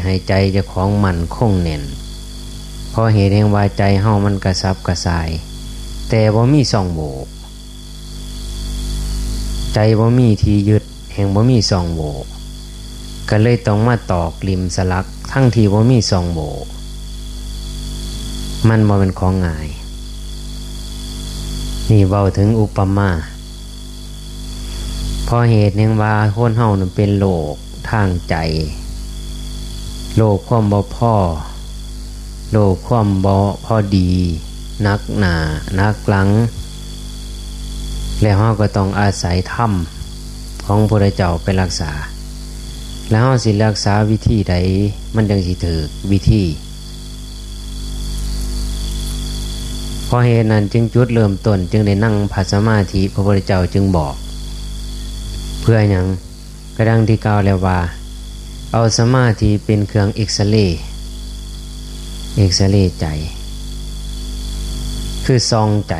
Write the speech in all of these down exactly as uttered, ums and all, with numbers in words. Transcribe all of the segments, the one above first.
ให้ใจเจ้าของมั่นคงแน่น เพราะเหตุแห่งว่าใจเฮามันกระสับกระส่าย แต่บ่มีช่องโหว่ ใจบ่มีที่ยึด แห่งบ่มีช่องโหว่ ก็เลยต้องมาตอกหลิมสลัก ทั้งที่บ่มีช่องโหว่ มันบ่เป็นของง่าย นี่เว้าถึงอุปมา เพราะเหตุแห่งว่าคนเฮานั้นเป็นโรคทางใจ โรคความบ่พอ โรคความบ่พอดี หนักหน้าหนักหลัง แล้วเฮาก็ต้องอาศัยธรรมของพระพุทธเจ้าไปรักษา แล้วเฮาสิรักษาวิธีใด มันจังสิถูกวิธี เพราะเหตุนั้นจึงจุดเริ่มต้นจึงได้นั่งพักสมาธิ พระพุทธเจ้าจึงบอก เพื่อหยัง ก็ดังที่กล่าวแล้วว่า เอาสมาธิเป็นเครื่องเอ็กซเรย์ เอ็กซเรย์ใจ คือส่องใจ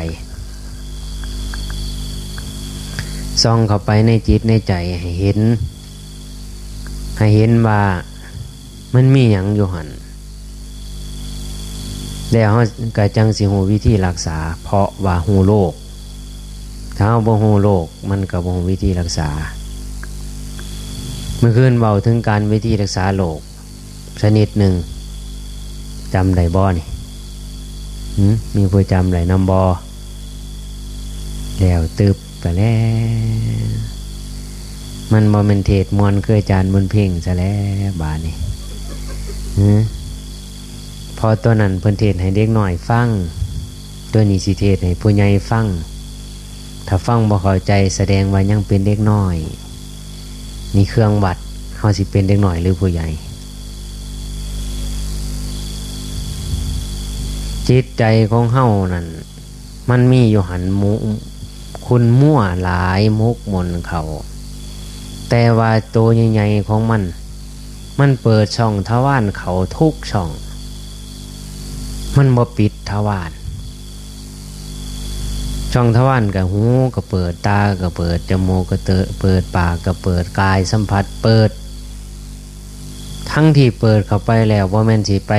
ส่องเข้าไปในจิตในใจให้เห็น ให้เห็นว่ามันมีหยังอยู่หั่น แล้วเฮาก็จั่งสิฮู้วิธีรักษา เพราะว่าฮู้โรค ถ้าเฮาบ่ฮู้โรค มันก็บ่ฮู้วิธีรักษา มื้อคืนเว้าถึงการวิธีรักษาโรคชนิดหนึ่ง จำได้บ่นี่ หึ มีผู้จำได้นำบ่ แล้วตึบไปแล้ว มันบ่แม่นเทศน์ม่วนคืออาจารย์บุญเพ็งซะแล้วบาดนี้ หึ เพราะตัวนั้นเพิ่นเทศน์ให้เด็กน้อยฟัง ตัวนี้สิเทศน์ให้ผู้ใหญ่ฟัง ถ้าฟังบ่เข้าใจแสดงว่ายังเป็นเด็กน้อย นี่เครื่องวัด เฮาสิเป็นเด็กน้อยหรือผู้ใหญ่ จิตใจของเฮานั่น มันมีอยู่หั่นหมุ ขุ่นมัวหลายหมกหม่นเข้า แต่ว่าตัวใหญ่ๆของมัน มันเปิดช่องทวารเข้าทุกช่อง มันบ่ปิดทวาร ช่องทวารก็หูก็เปิด ตาก็เปิด จมูกก็เต- เปิด ปากก็เปิด กายสัมผัสเปิด ทั้งที่เปิดเข้าไปแล้วบ่แม่นสิไป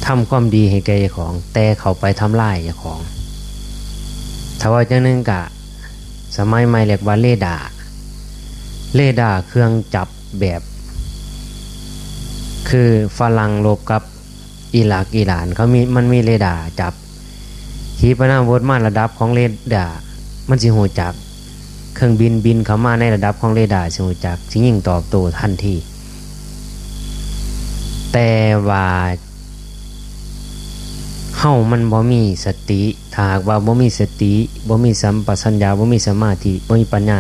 ทำความดีให้แก่เจ้าของ แต่เข้าไปทำลายเจ้าของ ถ้าว่าจั่งหนึ่งกะ สมัยใหม่เรียกว่าเรดาร์ เรดาร์เครื่องจับแบบ คือฝรั่งรบกับอิรักอิหร่าน เขามี มันมีเรดาร์จับ ขีปนาวุธมาระดับของเรดาร์ มันสิฮู้จัก เครื่องบินบินเข้ามาในระดับของเรดาร์ สิฮู้จัก สิยิงตอบโต้ทันที แต่ว่าเฮามันบ่มีสติ ถ้าหากว่าบ่มีสติ บ่มีสัมปชัญญะ บ่มีสมาธิ บ่มีปัญญา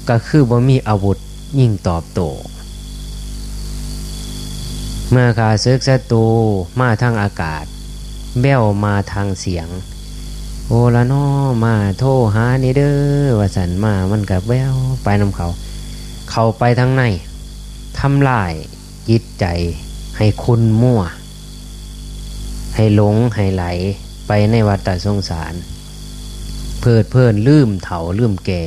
ก็คือบ่มีอาวุธยิงตอบโต้ เมื่อข้าศึกศัตรูมาทางอากาศ แว่วมาทางเสียง โอละนอ มาโทรหานี่เด้อ ว่าซั่น มา มันก็แว่วไปนำเขา เข้าไปทางใน ทำลายจิตใจให้ขุ่นมัว ให้หลง ให้ไหลไปในวัฏสงสาร เพลิดเพลิน ลืมเฒ่า ลืมแก่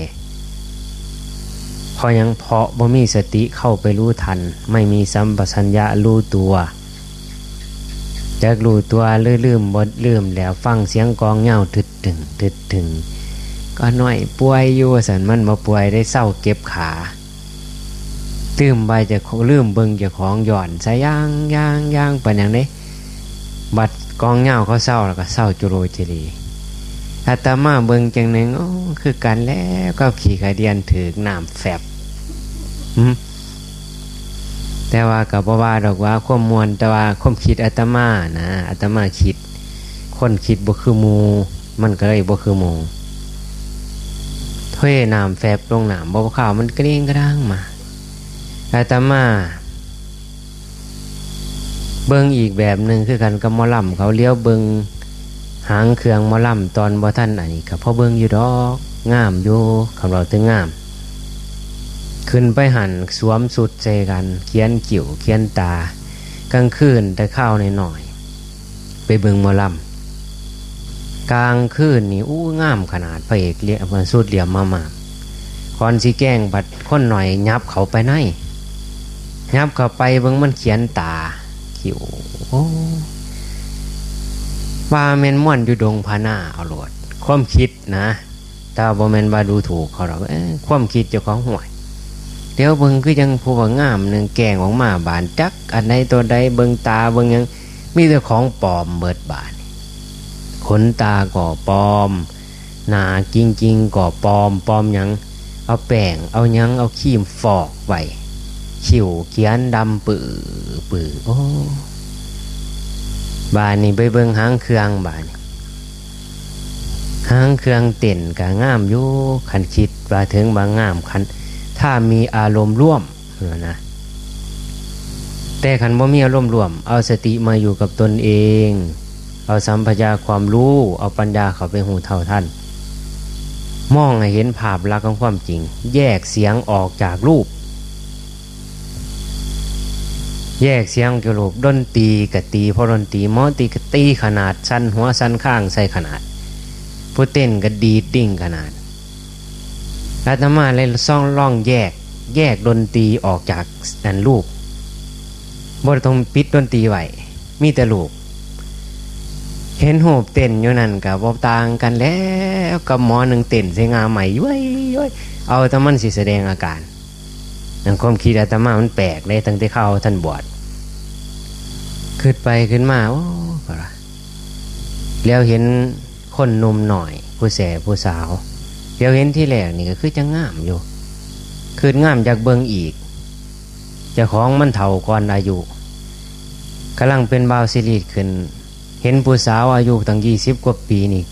เพราะหยัง เพราะบ่มีสติเข้าไปรู้ทัน ไม่มีสัมปชัญญะรู้ตัว จักรู้ตัวหรือลืม บ่ลืมแล้ว ฟังเสียงกลองยาว ทึดถึง ทึดถึง ก็น้อยป่วยอยู่ ว่าซั่น มันบ่ป่วยได้ เซาเก็บขา ลืมไป จะลืมเบิ่งเจ้าของ ย้อนใส่ย่าง ย่าง ย่าง ปานหยังเด้ บัดกลองยาวเขาเซา แล้วก็เซาจุโลจิลี อาตมาเบิ่งจั่งหนึ่ง โอ้ คือกันแล้วกับขี้ไก่เดือนถืกน้ำแฟบ หึ แต่ว่าก็บ่ว่าดอกว่าความม่วน แต่ว่าความคิดอาตมานะ อาตมาคิด คนคิดบ่คือหมู่ มันก็เลยบ่คือหมู่ เทน้ำแฟบลงน้ำ บ่คาวมันกระเด้งกระด้างมา อาตมา เบิ่งอีกแบบหนึ่งคือกันกับหมอลำ เขาเลี้ยวเบิ่งหางเครื่องหมอลำตอนบ่ทันอันนี้ ก็พอเบิ่งอยู่ดอก งามอยู่ คันเว้าถึงงาม ขึ้นไปหั่นสวมชุดใส่กัน เขียนคิ้ว เขียนตา กลางคืนแต่คาวน้อยๆ ไปเบิ่งหมอลำ กลางคืนนี่ อู้ งามขนาด พระเอกเลีย- ชุดเหลี่ยมมามาก ก่อนสิแกล้ง บัดคนหน่อยยับเข้าไปใน ยับเข้าไปเบิ่งมันเขียนตาคิ้ว โอ้ ว่าแม่นม่วนอยู่ดงพานาเอาโลด ความคิดนะ แต่ว่าบ่แม่นว่าดูถูกเขาดอก เอ้ย ความคิดเจ้าของ ห่วย เดี๋ยวเบิ่งคือจั่งผู้ว่างามหนึ่งแกล้งออกมาบาน จักอันใดตัวใด เบิ่งตาเบิ่งหยัง มีแต่ของปลอมเบิดบาดนี่ ขนตาก็ปลอม หน้าจริงๆก็ปลอม ปลอมหยัง เอาแป้ง เอาหยัง เอาครีมฟอกไว้ คิ้วเขียนดำปื้อปื้อ โอ้ บาดนี้ไปเบิ่งหางเครื่องบาดนี้ หางเครื่องเต้นก็งามอยู่ คันคิดว่าถึงว่างาม คัน ถ้ามีอารมณ์ร่วมนะ แต่คันบ่มีอารมณ์ร่วม เอาสติมาอยู่กับตนเอง เอาสัมปชัญญะความรู้ เอาปัญญาเข้าไปรู้เท่าทัน มองให้เห็นภาพลักษณ์ของความจริง แยกเสียงออกจากรูป แยกเสียงออกจากรูป ดนตรีก็ตี เพราะดนตรี หมอตีก็ตีขนาด สั่นหัวสั่นคางใส่ขนาด ผู้เต้นก็ดีดดิ้งขนาด อาตมาเลยซ่องลองแยก แยกดนตรีออกจากอันรูป บ่ต้องปิดดนตรีไว้ มีแต่รูป เห็นรูปเต้นอยู่นั่นก็บ่ต่างกันแล้วกับหมอหนึ่งเต้นใส่งาใหม่ย้วยย้วย เอาแต่มันสิแสดงอาการ นั่นความคิดอาตมามันแปลกเลย ตั้งแต่เข้าท่านบวช คิดไปคิดมา โอ้ แล้วเห็นคนหนุ่มหน่อย ผู้แสผู้สาว เดี๋ยวเห็นที่แรกนี่ก็คือจะงามอยู่ คืองามจากเบิ่งอีก เจ้าของมันเฒ่าก่อนอายุ กำลังเป็นบ่าวสิริขึ้น เห็นผู้สาวอายุตั้งยี่สิบกว่าปีนี่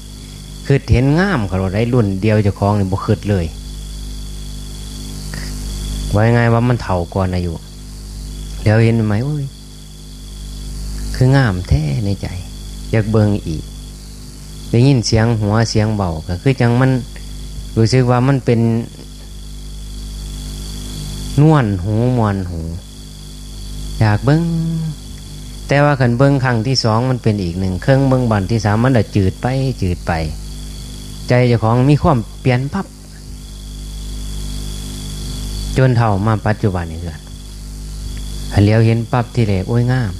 คือเห็นงามขนาดใด รุ่นเดียวเจ้าของนี่บ่คิดเลย ว่าง่ายๆว่ามันเฒ่าก่อนอายุ แล้วเห็นใหม่ โอ้ย คืองามแท้ในใจ อยากเบิ่งอีก ได้ยินเสียงหัวเสียงเบาก็คือจังมันรู้สึกว่ามันเป็นนวลหูมวนหู อยากเบิ่ง แต่ว่าคันเบิ่งครั้งที่สองมันเป็นอีกหนึ่งเครื่อง เบิ่งบั้นที่สามมันละจืดไปจืดไป ใจเจ้าของมีความเปลี่ยนปั๊บ จนเฒ่ามาปัจจุบันนี่คือกัน คันเหลียวเห็นปั๊บทีแรก โอ้ย งาม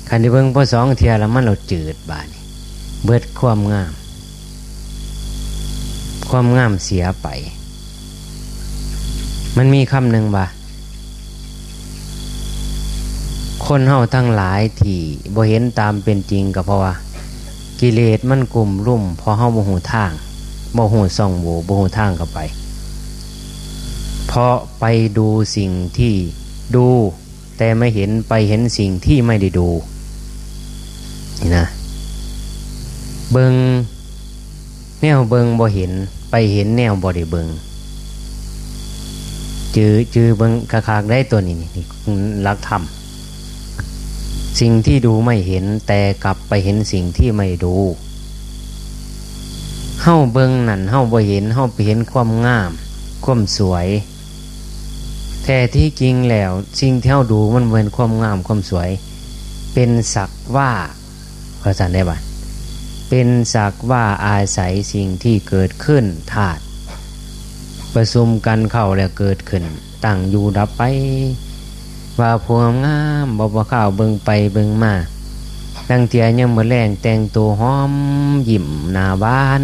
คันได้เบิ่งพอสองเทื่อแล้วมันละจืดบาดนี้ เบิดความงาม ความงามเสียไป มันมีคำหนึ่งว่า คนเฮาทั้งหลายที่บ่เห็นตามเป็นจริงก็เพราะว่ากิเลสมันกุ้มลุ่ม เพราะเฮาบ่ฮู้ทาง บ่ฮู้ช่องโหว่ บ่ฮู้ทางเข้าไป เพราะไปดูสิ่งที่ดู แต่ไม่เห็น ไปเห็นสิ่งที่ไม่ได้ดู นี่นะ เบิ่งแนวเบิ่งบ่เห็น ไปเห็นแนวบ่ได้เบิ่ง จื่อ จื่อเบิ่งคักๆได้ตัวนี้ นี่ นี่หลักธรรม สิ่งที่ดูไม่เห็น แต่กลับไปเห็นสิ่งที่ไม่ดู เฮาเบิ่งนั่น เฮาบ่เห็น เฮาไปเห็นความงาม ความสวย แท้ที่จริงแล้ว สิ่งที่เฮาดูมันบ่แม่นความงามความสวย เป็นสักว่า ว่าซั่นได้บ่ เป็นสักว่าอาศัยสิ่งที่เกิดขึ้น ธาตุประชุมกันเข้าแล้วเกิดขึ้น ตั้งอยู่ดับไป ว่าผู้งามๆ บ่ บ่คาวเบิ่งไปเบิ่งมา ลางเทื่อยามมื้อแลงแต่งตัวหอมยิ้มหน้าหวาน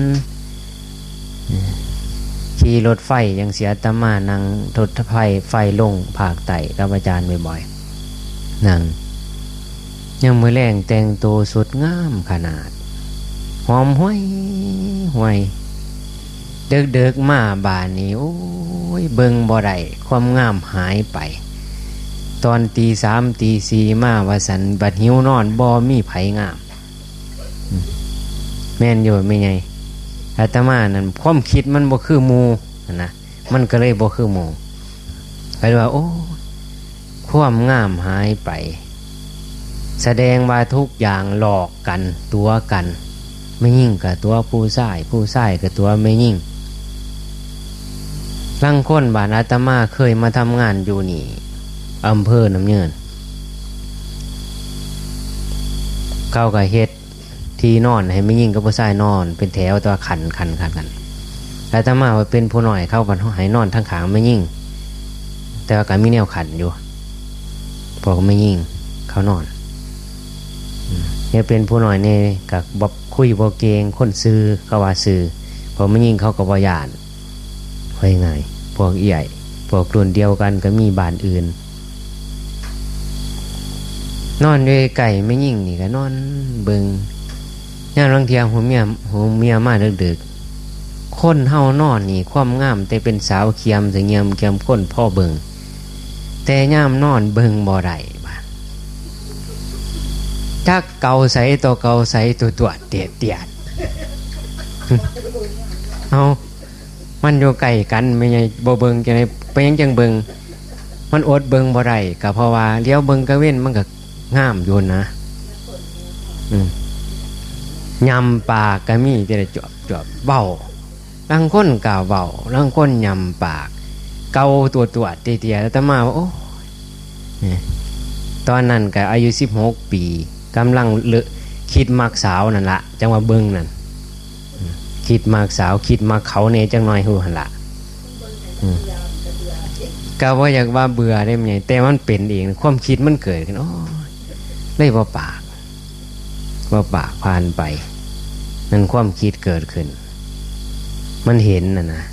ขี่รถไฟจั่งซี้ อาตมานั่งรถไฟ ไฟลงภาคใต้กับอาจารย์บ่อยๆ นั่ง ยามมื้อแลงแต่งตัวสุดงามขนาด หอมหวยหวย เดิกๆ มาบาดนี้ โอ้ย เบิ่งบ่ได้ ความงามหายไป ตอนตีสามตีสี่มาว่าซั่น บัดหิวนอน บ่มีไผงาม แม่นอยู่แม่ใหญ่ อาตมานั่น ความคิดมันบ่คือหมู่หั้นนะ มันก็เลยบ่คือหมู่ ก็เลยว่า โอ้ ความงามหายไป แสดงว่าทุกอย่างหลอกกัน ตั๋วกัน แม่หญิงก็ตั๋วผู้ชาย ผู้ชายก็ตั๋วแม่หญิง ลางคน บ้านอาตมาเคยมาทำงานอยู่นี่ อำเภอน้ำเยิน เขาก็เฮ็ดที่นอนให้แม่หญิงกับผู้ชายนอนเป็นแถว แต่ว่าขั้น ขั้น ขั้น ขั้น อาตมาว่าเป็นผู้น้อย เขาบัดให้นอนทางข้างแม่หญิง แต่ว่าก็มีแนวขั้นอยู่ พวกแม่หญิงเขานอน อืม เนี่ยเป็นผู้น้อยเนี่ยก็บ่คุยบ่เก่ง คนซื่อ เขาว่าซื่อ พวกแม่หญิงเขาก็บ่ย้าน ว่าง่ายๆ พวกเอื้อย พวกรุ่นเดียวกันก็มีบ้านอื่น นอนอยู่ใกล้แม่หญิงนี่ก็นอนเบิ่ง ยามลางเทื่อหูเมีย หูเมียมาดึกๆ คนเฮานอนนี่ความงามแต่เป็นสาวเขียมเสงี่ยมเขียมคนพอเบิ่ง แต่ยามนอนเบิ่งบ่ได้บาด จักเกาใสต่อเกาใส ตัวตัวเตียดเตียด เอา มันอยู่ใกล้กัน แม่ใหญ่บ่เบิ่งจั่งใด ไปหยังจั่งเบิ่ง มันอดเบิ่งบ่ได้ ก็เพราะว่าเหลียวเบิ่งกลางเว็นมันก็งามอยู่นะ อืม ยำปากก็มีแต่ละจวบจวบเว้า ลางคนก็เว้า ลางคนยำปาก เกาตัวตัวเตียดเตียด อาตมาว่า โอ้ย นี่ ตอนนั้นก็อายุสิบหกปี กำลังเลิก คิดมักสาวนั่นละ จั่งว่าเบิ่งนั่น อืม คิดมักสาว คิดมักเขาแหน่จักหน่อย ฮู้หั่นละ อืม ก็บ่อยากว่าเบื่อเด้แม่ใหญ่ แต่มันเป็นเอง ความคิดมันเกิดขึ้น โอ้ย เลยบ่ปาก บ่ปาก ผ่านไป นั่นความคิดเกิดขึ้น มันเห็นน่ะนะ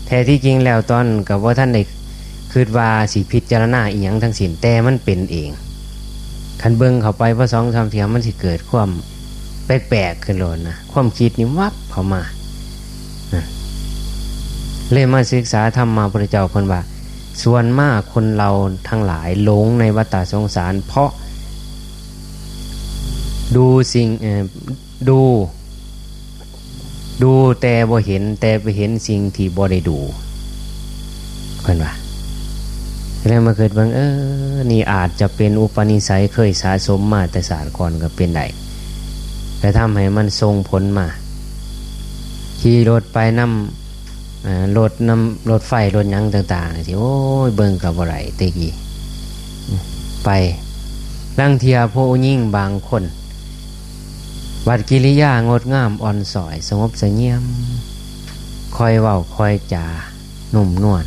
แท้ที่จริงแล้วตอนนั้นก็บ่ทันได้คิดว่าสิพิจารณาอิหยังทั้งสิ้น แต่มันเป็นเอง คันเบิ่งเข้าไปพอสองสามเทื่อ มันสิเกิดความแปลกๆขึ้นโลดนะ ความคิดนี่วับเข้ามานะ เลยมาศึกษาธรรมะพุทธเจ้าเพิ่นว่า ส่วนมากคนเราทั้งหลายหลงในวัฏฏะสงสาร เพราะดูสิ่ง เอ่อ ดู ดูแต่บ่เห็น แต่ไปเห็นสิ่งที่บ่ได้ดู เพิ่นว่า แล้วมาคิดเบิ่ง เออ นี่อาจจะเป็นอุปนิสัยเคยสะสมมาแต่ชาติก่อนก็เป็นได้ ก็ทำให้มันส่งผลมา ขี่รถไปนำ อ่า รถนำ รถไฟ รถหยังต่างๆ สิ โอ้ย เบิ่งก็บ่ได้แต่กี้ ไป ลางเทื่อผู้หญิงบางคน บัดกิริยางดงามอ่อนช้อย สงบเสงี่ยม ค่อยเว้าค่อยจา นุ่มนวล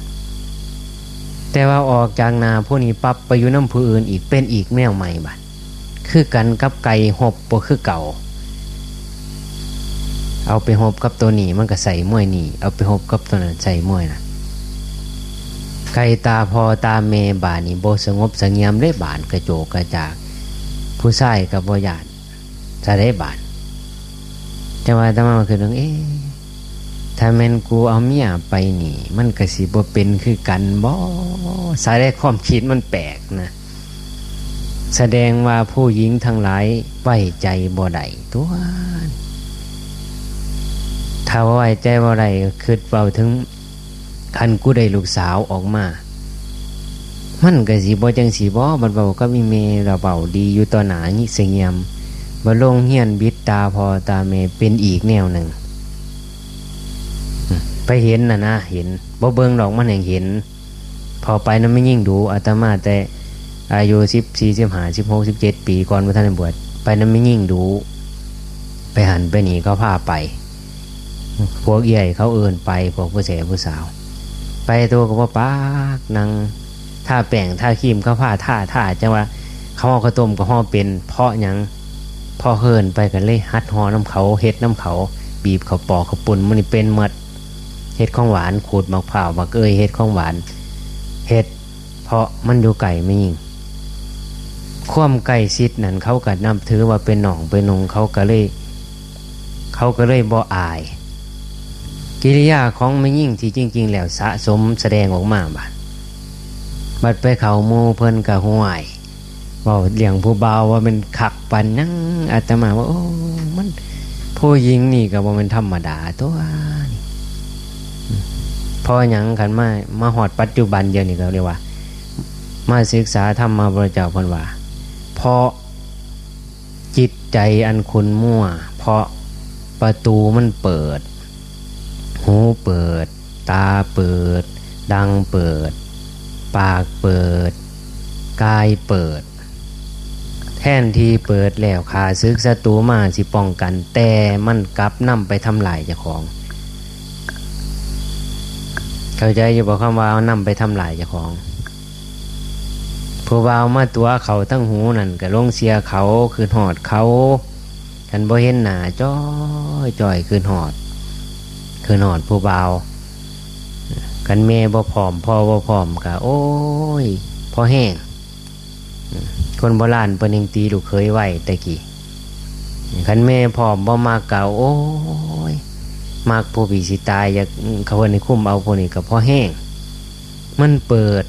แต่ว่าออกจากหน้าผู้นี้ปั๊บ ไปอยู่นำผู้อื่นอีก เป็นอีกแนวใหม่บัด คือกันกับไก่รบบ่คือเก่า เอาไปรบกับตัวนี้มันก็ใส่มวยนี่ เอาไปรบกับตัวนั้นใส่มวยนั่น ไก่ตาพ่อตาแม่บาดนี้บ่สงบเสงี่ยมเด้ บาดกระโจกกระจาก ผู้ชายก็บ่ย้าน ซะได้บาด แต่ว่าอาตมาก็คิดว่า เอ๊ะ ถ้าแม่นกูเอาเมียไปนี่ มันก็สิบ่เป็นคือกันบ่ ซะได้ ความคิดมันแปลกนะ แสดงว่าผู้หญิงทั้งหลายไว้ใจบ่ได้ตั๊ว ถ้าไว้ใจบ่ได้ คิดเว้าถึง คันกูได้ลูกสาวออกมา มันก็สิบ่จั่งซี้บ่ บัดเว้ากับอีแม่ละเว้าดีอยู่ต่อหน้า งิเสงี่ยม บัดลงเฮียนบิดตาพ่อตาแม่เป็นอีกแนวหนึ่ง ไปเห็นน่ะนะ เห็น บ่เบิ่งดอก มันแฮ่งเห็น พอไปนำแม่หญิงดู อาตมาแต่อายุสิบสี่ สิบห้า สิบหก สิบเจ็ดปี ก่อนบ่ทันได้บวช ไปนำแม่หญิงดู ไปหั้นไปนี่เขาพาไป พวกเอื้อยเขาเอิ้นไป พวกผู้แสผู้สาว ไปตัวก็บ่ปาก นั่งทาแป้งทาครีมเขาพาทา ทา จั่งว่าเขาห่อข้าวต้มก็ห่อเป็น เพราะหยัง พอเอิ้นไปก็เลยหัดห่อนำเขา เฮ็ดนำเขา บีบข้าวปอกข้าวปุ้น มื้อนี้เป็นหมด เฮ็ดของหวาน ขูดหมากพร้าว หมากเอย เฮ็ดของหวาน เฮ็ด เพราะมันอยู่ใกล้แม่หญิง ความใกล้ชิดนั่นเขาก็นับถือว่าเป็นน้องเป็นนุ่ง เขาก็เลย เขาก็เลยบ่อาย กิริยาของแม่หญิงที่จริงๆ แล้วสะสมแสดงออกมาบาด บัดไปเข้าหมู่เพิ่นก็ห้วย เว้าเรื่องผู้บ่าวว่ามันคักปานหยัง อาตมาว่า โอ้ มัน ผู้หญิงนี่ก็บ่แม่นธรรมดาตั๊วนี่ เพราะหยัง คันมา มาฮอดปัจจุบันเดี๋ยวนี้ก็เรียกว่า มาศึกษาธรรมะพระเจ้าเพิ่นว่า เพราะจิตใจอันขุ่นมัว เพราะประตูมันเปิด หูเปิด ตาเปิด ดังเปิด ปากเปิด กายเปิด แทนที่เปิดแล้วข้าศึกศัตรูมาสิป้องกัน แต่มันกลับนำไปทำลายเจ้าของ เข้าใจอยู่บ่ คำว่าเอานำไปทำลายเจ้าของ ผู้บ่าวมาตั๋วเข้าทั้งหูนั่นก็หลงเชื่อเขา คือฮอดเขา คันบ่เห็นหน้าจ้อยจ้อย คือฮอด คือฮอดผู้บ่าว คันแม่บ่พร้อม พ่อบ่พร้อมก็ โอ้ย พอแฮง คนโบราณเพิ่นยังตีลูกเขยไว้แต่กี้ คันแม่พร้อมบ่มักก็ โอ้ย มักผู้พี่สิตาย อยากเขาเพิ่นให้คุมเอาผู้นี้ก็พอแฮง มันเปิด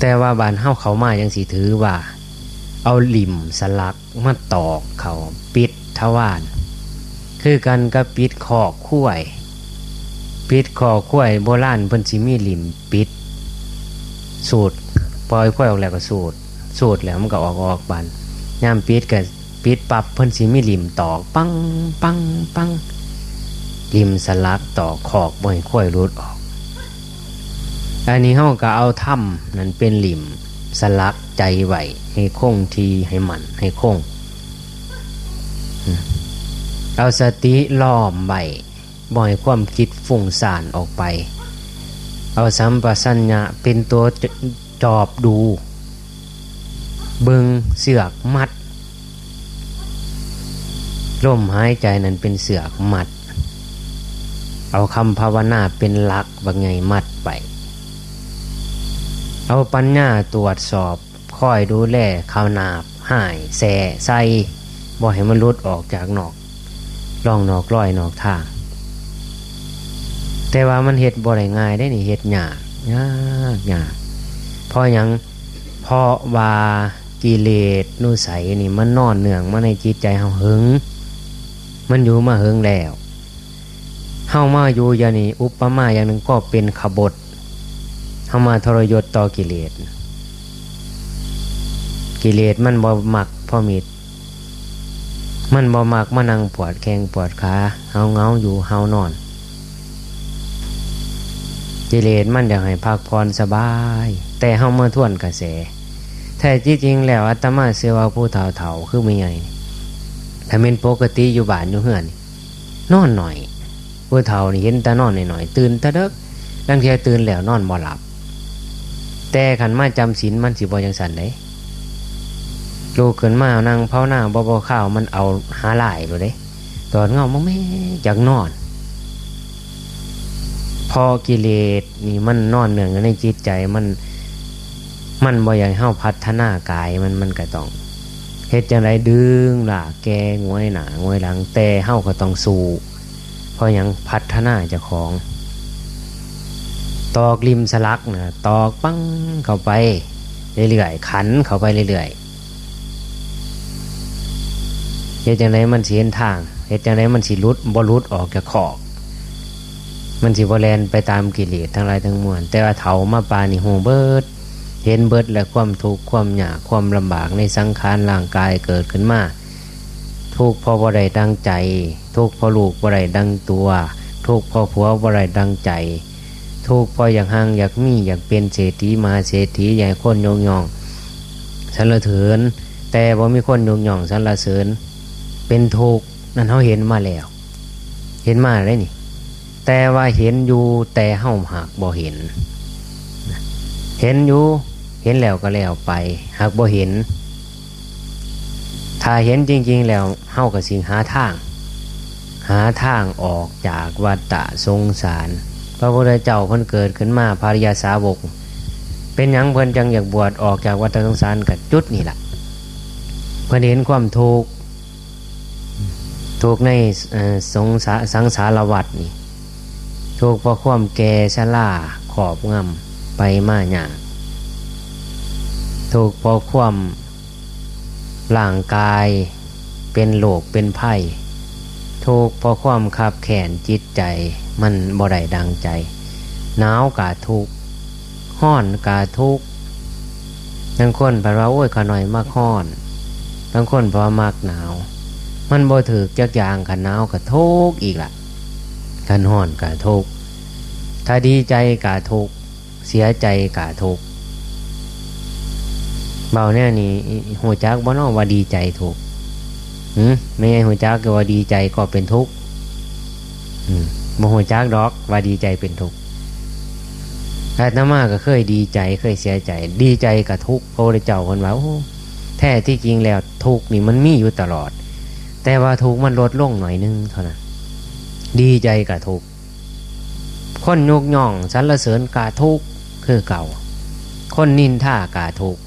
แต่ว่าบ้านเฮาเข้ามาจั่งซี้ถือว่า เอาหลิ่มสลักมาตอกเข้า ปิดทวาร คือกันกับปิดคอกควาย ปิดคอกควายโบราณเพิ่นสิมีหลิ่มปิด สูด ปล่อยควายออกแล้วก็สูด สูดแล้วมันก็ออก ออกบาน ยามปิดก็ ปิดปั๊บเพิ่นสิมีหลิ่มตอก ปัง ปัง ปัง หลิ่มสลักตอกคอกบ่ให้ควายหลุดออก อันนี้เฮาก็เอาธรรมนั่นเป็นหลิ่มสลักใจไว้ ให้คงที่ ให้มั่น ให้คง เอาสติล้อมไว้ บ่ให้ความคิดฟุ้งซ่านออกไป เอาสัมปชัญญะเป็นตัวจ- จอบดู เบิ่งเชือกมัด ลมหายใจนั้นเป็นเชือกมัด เอาคำภาวนาเป็นหลักบักใหญ่มัดไป เอาปัญญาตรวจสอบ คอยดูแล ขนาบ ห้าย แส่ ใส่ บ่ให้มันหลุดออกจากนอก ร่องนอกรอยนอกทาง แต่ว่ามันเฮ็ดบ่ได้ง่ายเด้นี่ เฮ็ดยาก ยาก ยาก เพราะหยัง เพราะว่ากิเลสนุสัยนี่มันนอนเนื่องมาในจิตใจเฮาเหิง มันอยู่มาเหิงแล้ว เฮามาอยู่อย่างนี้ อุปมาอย่างหนึ่งก็เป็นขบฏ เฮามาทรยศต่อกิเลส กิเลสมันบ่มักพอมิตร มันบ่มักมานั่งปวดแข้งปวดขา เฮาเหงาอยู่เฮานอน กิเลสมันอยากให้พักผ่อนสบาย แต่เฮามาทวนกระแส แท้ที่จริงแล้วอาตมาเชื่อว่าผู้เฒ่าๆ คือแม่ใหญ่นี่ ถ้าแม่นปกติอยู่บ้านอยู่เฮือนนี่ นอนหน่อย ผู้เฒ่านี่เห็นแต่นอนหน่อยๆ ตื่นแต่เดิก ลางเทื่อตื่นแล้วนอนบ่หลับ แต่คันมาจำศีลมันสิบ่จั่งซั้นเด้ ลุกขึ้นมานั่งภาวนาบ่ บ่คาวมันเอาหาหลายโลดเด้ ตอดเงาบ่แม่อยากนอน เพราะกิเลสนี่มันนอนเนื่องอยู่ในจิตใจ มัน มันบ่อยากให้เฮาพัฒนากายมัน มันก็ต้องเฮ็ดจั่งใด ดึงลากแก่ หงอยหน้าหงอยหลัง แต่เฮาก็ต้องสู้ เพราะหยัง พัฒนาเจ้าของ ตอกหลิ่มสลักนะ ตอกปังเข้าไปเรื่อยๆ ขันเข้าไปเรื่อยๆ เฮ็ดจั่งใดมันสิเห็นทาง เฮ็ดจั่งใดมันสิหลุด บ่หลุดออกจากคอก มันสิบ่แล่นไปตามกิเลสทั้งหลายทั้งมวล แต่ว่าเฒ่ามาปานนี้ฮู้เบิด เห็นเบิดแล้ว ความทุกข์ ความยาก ความลำบากในสังขารร่างกายเกิดขึ้นมา ทุกข์เพราะบ่ได้ดังใจ ทุกข์เพราะลูกบ่ได้ดังตัว ทุกข์เพราะผัวบ่ได้ดังใจ ทุกข์เพราะอยากฮั่งอยากมี อยากเป็นเศรษฐีมหาเศรษฐี อยากให้คนยกย่องสรรเสริญ แต่บ่มีคนยกย่องสรรเสริญ เป็นทุกข์ นั่นเฮาเห็นมาแล้ว เห็นมาแล้วนี่ แต่ว่าเห็นอยู่ แต่เฮาหากบ่เห็น เห็นอยู่ เห็นแล้วก็แล้วไป หากบ่เห็น ถ้าเห็นจริงๆ แล้ว เฮาก็สิหาทาง หาทางออกจากวัฏสงสาร พระพุทธเจ้าเพิ่นเกิดขึ้นมา พระอริยสาวก เป็นหยังเพิ่นจั่งอยากบวชออกจากวัฏสงสาร ก็จุดนี่ล่ะ เพิ่นเห็นความทุกข์ ทุกข์ใน เอ่อ สงสา- สังสารวัฏนี่ ทุกข์เพราะความแก่ชราครอบงำไปมายาก ทุกข์เพราะความร่างกายเป็นโรคเป็นภัย ทุกข์เพราะความคับแค้นจิตใจ มันบ่ได้ดังใจ หนาวกะทุกข์ ฮ้อนกะทุกข์ ลางคนเพิ่นว่า โอ้ย ข้าน้อยมักฮ้อน ลางคนเพิ่นว่ามักหนาว มันบ่ถืกจักอย่าง คันหนาวกะทุกข์อีกล่ะ คันฮ้อนกะทุกข์ ถ้าดีใจกะทุกข์ เสียใจกะทุกข์ เว้าแนวนี้ ฮู้จักบ่น้อว่าดีใจทุกข์ หึ แม่ใหญ่ฮู้จักอยู่ว่าดีใจก็เป็นทุกข์ อืม บ่ฮู้จักดอกว่าดีใจเป็นทุกข์ อาตมาก็เคยดีใจ เคยเสียใจ ดีใจกับทุกข์ พระพุทธเจ้าเพิ่นว่า โอ้ แท้ที่จริงแล้วทุกข์นี่มันมีอยู่ตลอด แต่ว่าทุกข์มันลดลงหน่อยนึงเท่านั้น ดีใจกับทุกข์ คนยกย่องสรรเสริญกะทุกข์คือเก่า คนนินทากะทุกข์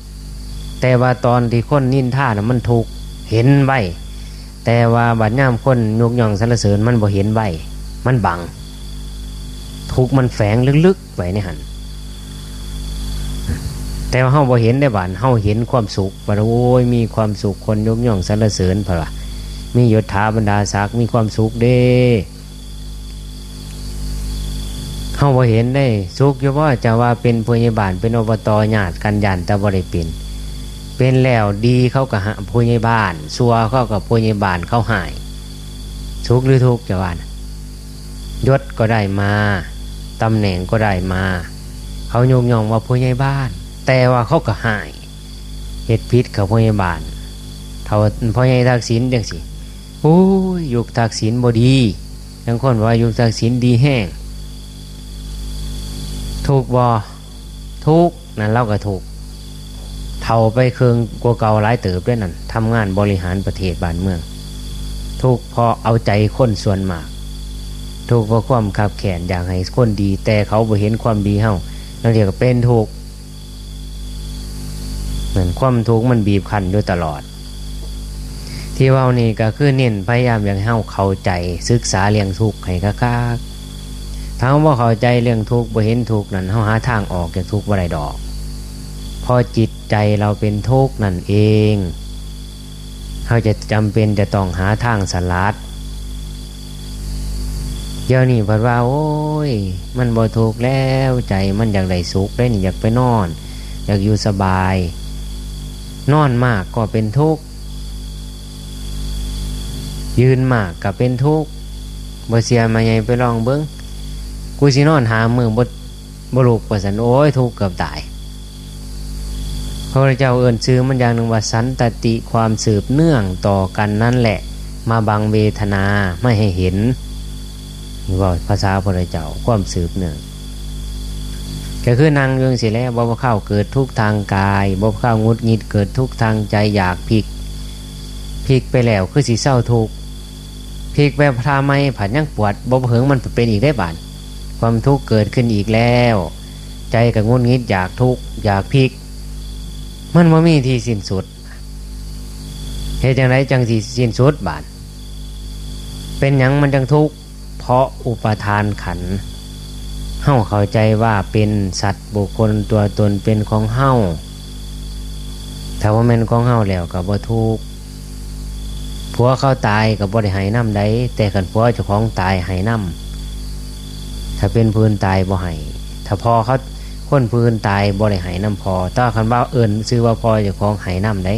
แต่ว่าตอนที่คนนินทาน่ะมันทุกข์ เห็นไว้ แต่ว่าบัดยามคนยกย่องสรรเสริญมันบ่เห็นไว้ มันบัง ทุกข์มันแฝงลึกๆไว้ในหั่น แต่ว่าเฮาบ่เห็นได้บาด เฮาเห็นความสุข ว่า โอ้ย มีความสุข คนยกย่องสรรเสริญ เพิ่นว่า มียศถาบรรดาศักดิ์ มีความสุขเด้ เฮาบ่เห็นได้ สุขอยู่บ่ จะว่าเป็นผู้ใหญ่บ้าน เป็น อบต ญาติกัน ย่านแต่บ่ได้เป็น เป็นแล้วดีเขาก็หาผู้ใหญ่บ้าน ชั่วเขาก็ผู้ใหญ่บ้านเขาฮ้าย สุขหรือทุกข์ จะว่านะ ยศก็ได้มา ตำแหน่งก็ได้มา เขายกย่องว่าผู้ใหญ่บ้าน แต่ว่าเขาก็ฮ้าย เฮ็ดผิดกับผู้ใหญ่บ้าน เฒ่าพ่อใหญ่ทักษิณจังซี้ โอ้ย ยุคทักษิณบ่ดี บางคนว่ายุคทักษิณดีแฮง ทุกข์บ่ ทุกข์ นั่นลาวก็ทุกข์ เฒ่าไปเคิ่งกว่าเก่าหลายเติบเด้นั่น ทำงานบริหารประเทศบ้านเมือง ทุกข์เพราะเอาใจคนส่วนมาก ทุกข์เพราะความคับแค้นอยากให้คนดี แต่เขาบ่เห็นความดีเฮา นั่นเรียกว่าเป็นทุกข์ นั่น ความทุกข์มันบีบคั้นอยู่ตลอด ที่เว้านี่ก็คือเน้นพยายามอยากให้เฮาเข้าใจ ศึกษาเรื่องทุกข์ให้คักๆ ถ้าเฮาบ่เข้าใจเรื่องทุกข์ บ่เห็นทุกข์นั่น เฮาหาทางออกจากทุกข์บ่ได้ดอก เพราะจิตใจเราเป็นทุกข์นั่นเอง เฮาจะจำเป็นจะต้องหาทางสลัด เดี๋ยวนี้เพิ่นว่า โอ้ย มันบ่ทุกข์แล้ว ใจมันอยากได้สุขเด้นี่ อยากไปนอน อยากอยู่สบาย นอนมากก็เป็นทุกข์ ยืนมากก็เป็นทุกข์ บ่เชื่อแม่ใหญ่ไปลองเบิ่ง กูสินอนห้ามื้อบ่ บ่ลุกว่าซั่น โอ้ย ทุกข์เกือบตาย พระพุทธเจ้าเอิ้นชื่อมันอย่างหนึ่งว่าสันตติ ความสืบเนื่องต่อกันนั่นแหละ มาบังเวทนา ไม่ให้เห็น นี่เว้าภาษาพระพุทธเจ้า ความสืบเนื่อง ก็คือนั่งอยู่จั่งซี้แหละ บ่ว่าคราวเกิดทุกข์ทางกาย บ่ว่าคราวหงุดหงิดเกิดทุกข์ทางใจ อยากพลิก พลิกไปแล้วคือสิเซาทุกข์ พลิกไปท่าใหม่ผัดยังปวด บ่เหิงมันเป็นอีกได้บาด ความทุกข์เกิดขึ้นอีกแล้ว ใจก็หงุดหงิด อยากทุกข์ อยากพลิก มันบ่มีที่สิ้นสุด เฮ็ดจั่งใดจั่งสิสิ้นสุดบาด เป็นหยังมันจั่งทุกข์ เพราะอุปาทานขันธ์ เฮาเข้าใจว่าเป็นสัตว์บุคคลตัวตนเป็นของเฮา ถ้าบ่แม่นของเฮาแล้วก็บ่ทุกข์ ผัวเขาตายก็บ่ได้ฮ้ายนำใด แต่คันผัวเจ้าของตายฮ้ายนำ ถ้าเป็นผู้อื่นตายบ่ฮ้าย ถ้าพ่อเขา คนผู้อื่นตายบ่ได้ฮ้ายนำพ่อ แต่ว่าคันว่าเอิ้นชื่อว่าพ่อเจ้าของฮ้ายนำใด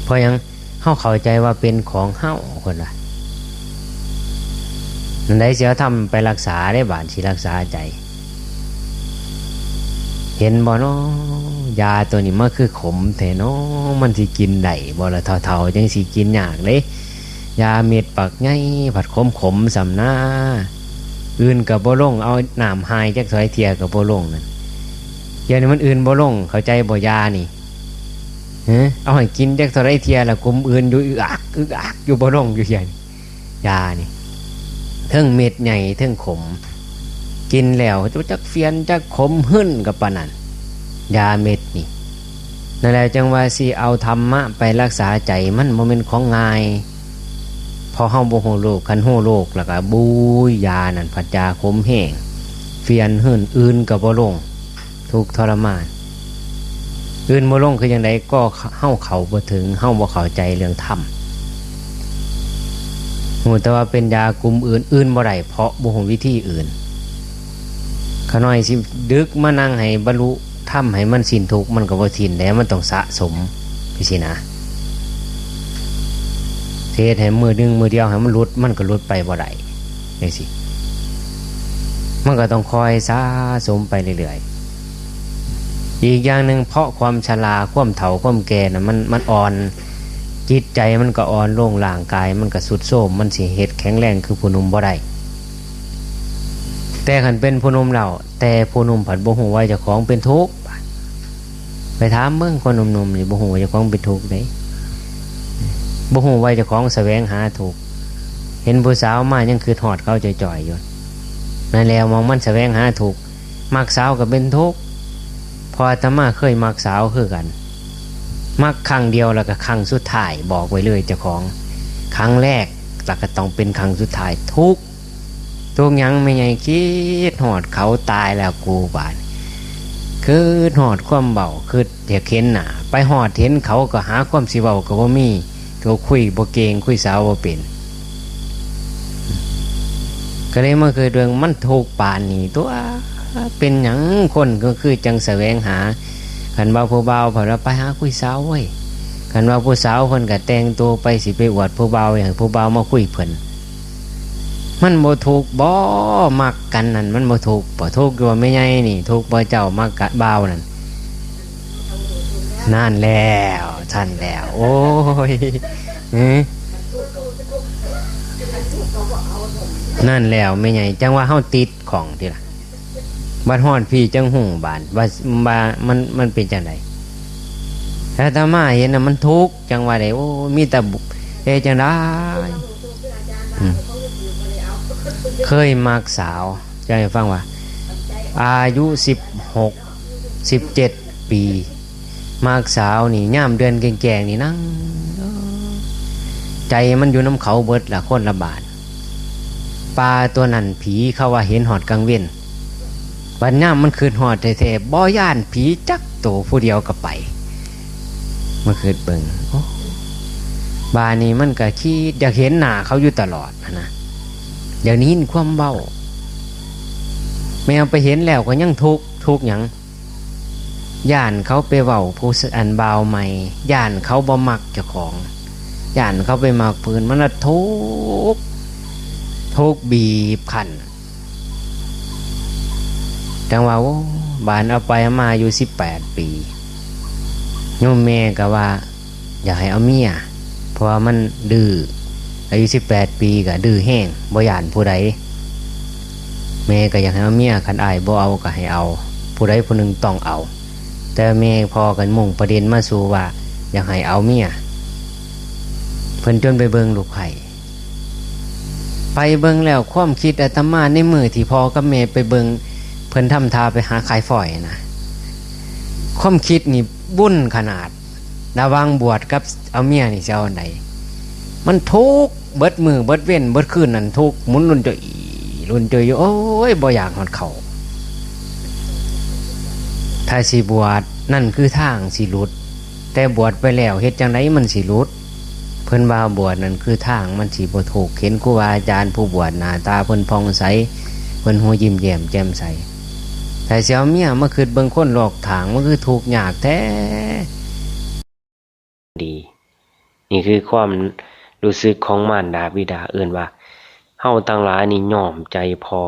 เพราะหยัง เฮาเข้าใจว่าเป็นของเฮา เพิ่นว่า นั่นใดสิเอาธรรมไปรักษาได้บาด สิรักษาใจ เห็นบ่น้อ ยาตัวนี้มันคือขมแท้น้อ มันสิกินได้บ่ล่ะ เฒ่าๆจั่งสิกินยากเด้ ยาเม็ดบักใหญ่ ผัดขมๆส่ำนา อื่นก็บ่ลง เอาน้ำฮ้ายจักถ้วยเทื่อก็บ่ลงนั่น เดี๋ยวนี้มันอื่นบ่ลง เข้าใจบ่ ยานี่ เอ้อ เอาให้กินจักเท่าไรเทื่อละ กุมอื่นอยู่ อึกอัก อึกอักอยู่ บ่ลงอยู่เทื่อนี่ ยานี่ เทิงเม็ดใหญ่ เทิงขม กินแล้วจักเฟียน จักขมหื้นกับปานนั้น ยาเม็ดนี่ นั่นแหละจั่งว่าสิเอาธรรมะไปรักษาใจ มันบ่แม่นของง่าย เพราะเฮาบ่ฮู้โลก คันฮู้โลกแล้วก็ บู๊ย ยานั่นผัดยาขมแฮง เฟียนหื้น อื่นก็บ่ลง ทุกข์ทรมาน อื่นบ่ลงคือจั่งใด ก็เฮาเข้าบ่ถึง เฮาบ่เข้าใจเรื่องธรรม ฮู้แต่ว่าเป็นยากุมอื่น อื่นบ่ได้ เพราะบ่ฮู้วิธีอื่น ขาน้อยสิดึกมานั่งให้บรรลุธรรม ให้มันสิ้นทุกข์ มันก็บ่สิ้นแล้ว มันต้องสะสมไปสินะ สิเฮ็ดให้มื้อหนึ่งมื้อเดียวให้มันหลุด มันก็หลุดไปบ่ได้จั่งซี้ มันก็ต้องคอยสะสมไปเรื่อยๆ อีกอย่างหนึ่ง เพราะความชรา ความเฒ่า ความแก่น่ะ มัน มันอ่อน จิตใจมันก็อ่อนลง ร่างกายมันก็ทรุดโทรม มันสิเฮ็ดแข็งแรงคือผู้หนุ่มบ่ได้ แต่คันเป็นผู้หนุ่มแล้ว แต่ผู้หนุ่มผัดบ่ฮู้ว่าเจ้าของเป็นทุกข์ ไปถามเบิ่งคนหนุ่มๆนี่ บ่ฮู้ว่าเจ้าของเป็นทุกข์เด้ บ่ฮู้ว่าเจ้าของแสวงหาทุกข์ เห็นผู้สาวมายังคือฮอดเขาจ่อยๆอยู่ นั่นแหละหม่องมันแสวงหาทุกข์ มักสาวก็เป็นทุกข์ เพราะอาตมาเคยมักสาวคือกัน มักครั้งเดียวแล้วก็ครั้งสุดท้าย บอกไว้เลยเจ้าของ ครั้งแรกแล้วก็ต้องเป็นครั้งสุดท้าย ทุกข์ ทุกข์หยังแม่ใหญ่ คิดฮอดเขาตายแล้วกูบาด คิดฮอดความเว้า คิดอยากเห็นหน้า ไปฮอดเห็นเขาก็หาความสิเว้าก็บ่มี ก็คุยบ่เก่ง คุยสาวบ่เป็น ก็เลยมาคิดเบิ่ง มันทุกข์ปานนี้ตั๊ว เป็นหยังคนก็คือจังแสวงหา คันว่าผู้บ่าวเพิ่นว่าไปหาคุยสาวเว้ย คันว่าผู้สาวเพิ่นก็แต่งตัวไปสิไปอวดผู้บ่าว อยากให้ผู้บ่าวมาคุยเพิ่น มันบ่ทุกข์บ่ มักกันนั่นมันบ่ทุกข์บ่ ทุกข์อยู่ว่าแม่ใหญ่นี่ ทุกข์บ่เจ้ามักกะบ่าวนั่น นั่นแล้ว ซั่นแล้ว โอ้ย เอ้ย นั่นแล้วแม่ใหญ่ จังว่าเฮาติดข้องติล่ะ บัดฮอดพี้จังฮู้บาดว่า ว่ามัน มันเป็นจั่งใด อาตมาเห็นน่ะมันทุกข์ จังว่าได้ โอ้ มีแต่บุ เฮ็ดจั่งใด อืม เคยมักสาว จะให้ฟังว่า อายุสิบหก สิบเจ็ดปี มักสาวนี่ ยามเดือนแกงๆนี่นั่ง ใจมันอยู่นำเขาเบิดล่ะ คนละบาด ปลาตัวนั้นผีเขาว่าเห็นฮอดกลางเว็น บัดยามมันคิดฮอดแท้ๆ บ่ย้านผีจักโต ผู้เดียวก็ไป มาคิดเบิ่ง โอ้ บาดนี้มันก็คิดอยากเห็นหน้าเขาอยู่ตลอดหั้นนะ อยากได้ยินความเว้า แม่นไปเห็นแล้วก็ยังทุกข์ ทุกข์หยัง ย้านเขาไปเว้าผู้ อันบ่าวใหม่ ย้านเขาบ่มักเจ้าของ ย้านเขาไปมักผู้อื่น มันละทุกข์ ทุกข์บีบคั้น จังว่า โอ้ บาดเอาไปเอามาอยู่สิบแปดปี โยมแม่ก็ว่า อยากให้เอาเมีย เพราะว่ามันดื้อ อายุสิบแปดปีก็ดื้อแฮง บ่ย้านผู้ใด แม่ก็อยากให้เอาเมีย คันอ้ายบ่เอาก็ให้เอา ผู้ใดผู้หนึ่งต้องเอา แต่แม่พ่อก็มุ่งประเด็นมาสู่ว่า อยากให้เอาเมีย เพิ่นจนไปเบิ่งลูกไผ ไปเบิ่งแล้วความคิดอาตมาในมื้อที่พ่อกับแม่ไปเบิ่ง เพิ่นทำท่าไปหาขายฝอยนะ ความคิดนี่บุ่นขนาด ระหว่างบวชกับเอาเมียนี่สิเอาอันใด มันทุกข์เบิดมื้อเบิดเว็นเบิดคืนนั่นทุกข์ หมุนลุนจอยอีลุนจอยอยู่ โอ้ย บ่อยากฮอดเขา ถ้าสิบวชนั่นคือทางสิหลุด แต่บวชไปแล้วเฮ็ดจั่งใดมันสิหลุด เพิ่นว่าบวชนั่นคือทางมันสิบ่ทุกข์ เห็นครูบาอาจารย์ผู้บวชหน้าตาเพิ่นผ่องใส เพิ่นหัวยิ้มแย้มแจ่มใส แต่สิเอาเมียมาคิดเบิ่งคนลอกทาง มันคือทุกข์ยากแท้ ดี นี่คือความรู้สึกของมารดาบิดา เอิ้นว่า เฮาทั้งหลายนี่ย้อมใจพ่อ